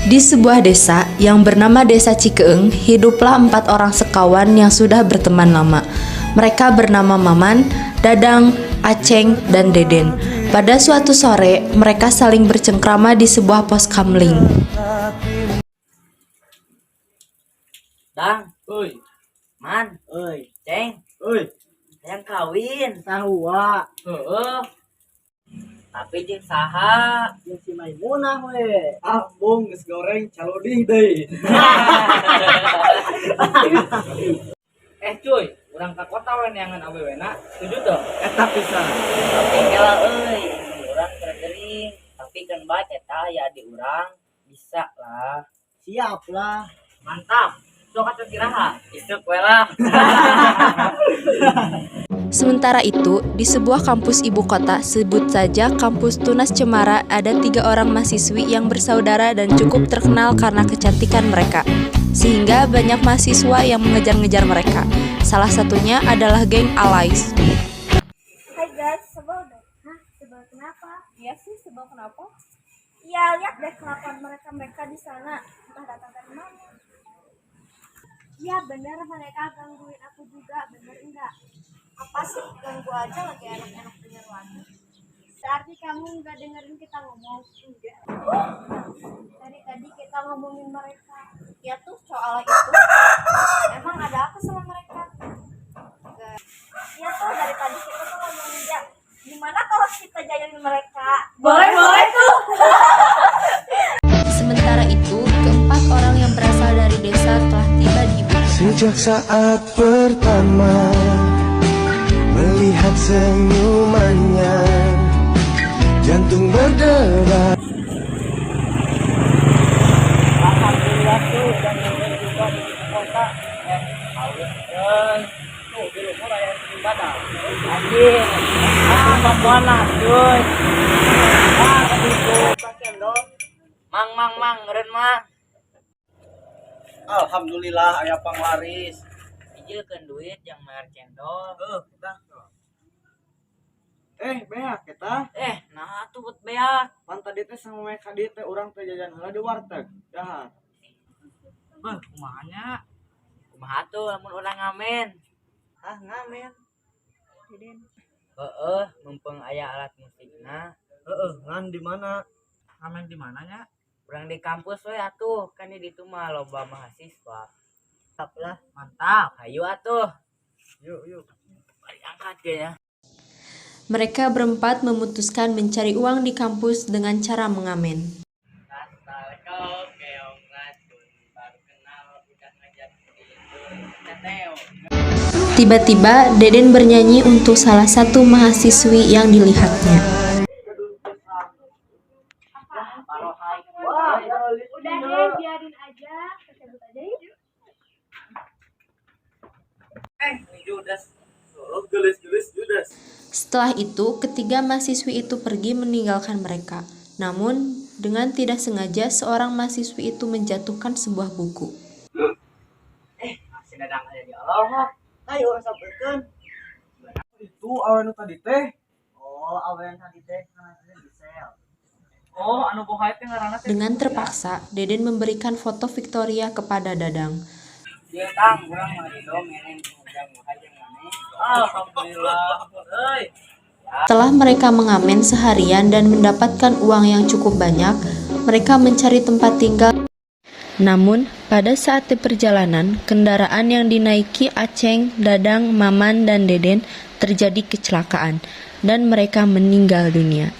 Di sebuah desa yang bernama Desa Cikeeng, hiduplah empat orang sekawan yang sudah berteman lama. Mereka bernama Maman, Dadang, Aceng, dan Deden. Pada suatu sore, mereka saling bercengkrama di sebuah pos kamling. Dang, Oi, Man, oi, Ceng, oi. Hayang kawin. Sarua. Heeh. Tapi jeung saha? Jeung si Maimunah we. Ah, bung geus goreng calodih deui. Eh cuy, urang ka kota we neangan awewena, setuju teu? Eta pisan. Tapi kela euy, urang keur gering. Tapi kan bae eta aya di urang bisa lah. Siap lah. Mantap. Sok atuh kiraha. Isuk we lah. Sementara itu, di sebuah kampus ibu kota, sebut saja kampus Tunas Cemara, ada tiga orang mahasiswi yang bersaudara dan cukup terkenal karena kecantikan mereka. Sehingga banyak mahasiswa yang mengejar-ngejar mereka. Salah satunya adalah geng Alais. Hai guys, sebel deh. Hah, sebel kenapa? Iya sih, sebel kenapa? Ya, lihat deh kelakuan mereka-mereka di sana. Entah datang dari mana. Iya bener, mereka gangguin aku juga, bener enggak? Apa sih, ganggu aja lagi enak-enak denger lagu. Berarti kamu nggak dengerin kita ngomong? Enggak. Dari tadi kita ngomongin mereka. Ya tuh, soal itu. Emang ada apa sama mereka? Enggak. Iya tuh, dari tadi kita tuh ngomongin dia. Gimana kalau kita jahilin mereka? Boleh, boleh tuh. Sementara itu, keempat orang yang berasal dari desa telah tiba di ibu kota. Sejak saat pertama melihat senyumannya, jantung berdebar. Alhamdulillah tuh udah nyampe juga di ibu kota. Eh, halus euy. Tuh, di luhur aya di badan. Anjing. Ah, papuana cuy. Ah, itu cendol. Mang mang mang, ngeureun mang. Alhamdulillah aya panglaris. Ijilkeun duit yang bayar cendol. Heuh, dah. Eh, beak eta. Eh, nah tuh buat beak. Pan tadi teh sama mereka dieu teh urang teh jajan heula di warteg. Dahar. Beuh, kumaha nya? Kumaha tuh lamun urang ngamen? Ah, ngamen. Heeh, mumpung aya alat musikna. Heeh, ngan di mana? Ngamen di mana nya? Urang di kampus we atuh, kan di ditu mah loba mahasiswa. Siap lah. Mantap, hayu atuh. Yuk, yuk. Mari angkat ya. Mereka berempat memutuskan mencari uang di kampus dengan cara mengamen. Asal kau keong racun, baru kenal udah ngajak tidur. Teteo. Tiba-tiba, Deden bernyanyi untuk salah satu mahasiswi yang dilihatnya. Parohai. Wah, Udah deh, biarin aja. Kita cabut aja yuk. Eh, Judas. Oh, gelis-gelis Judas. Setelah itu, ketiga mahasiswi itu pergi meninggalkan mereka. Namun, dengan tidak sengaja seorang mahasiswi itu menjatuhkan sebuah buku. Eh, si Dadang aya di Allah. Ayo urang sampeurkeun. Itu awewe nu tadi teh. Oh, awewe tadi teh ngaranna Gisel. Oh, anu bohai teh ngaranna teh. Dengan terpaksa, Deden memberikan foto Victoria kepada Dadang. Dia tang urang mah ridho meneng ujang bohai jeung maneh. Alhamdulillah. Euy. Setelah mereka mengamen seharian dan mendapatkan uang yang cukup banyak, mereka mencari tempat tinggal. Namun, pada saat di perjalanan, kendaraan yang dinaiki Aceng, Dadang, Maman, dan Deden terjadi kecelakaan, dan mereka meninggal dunia.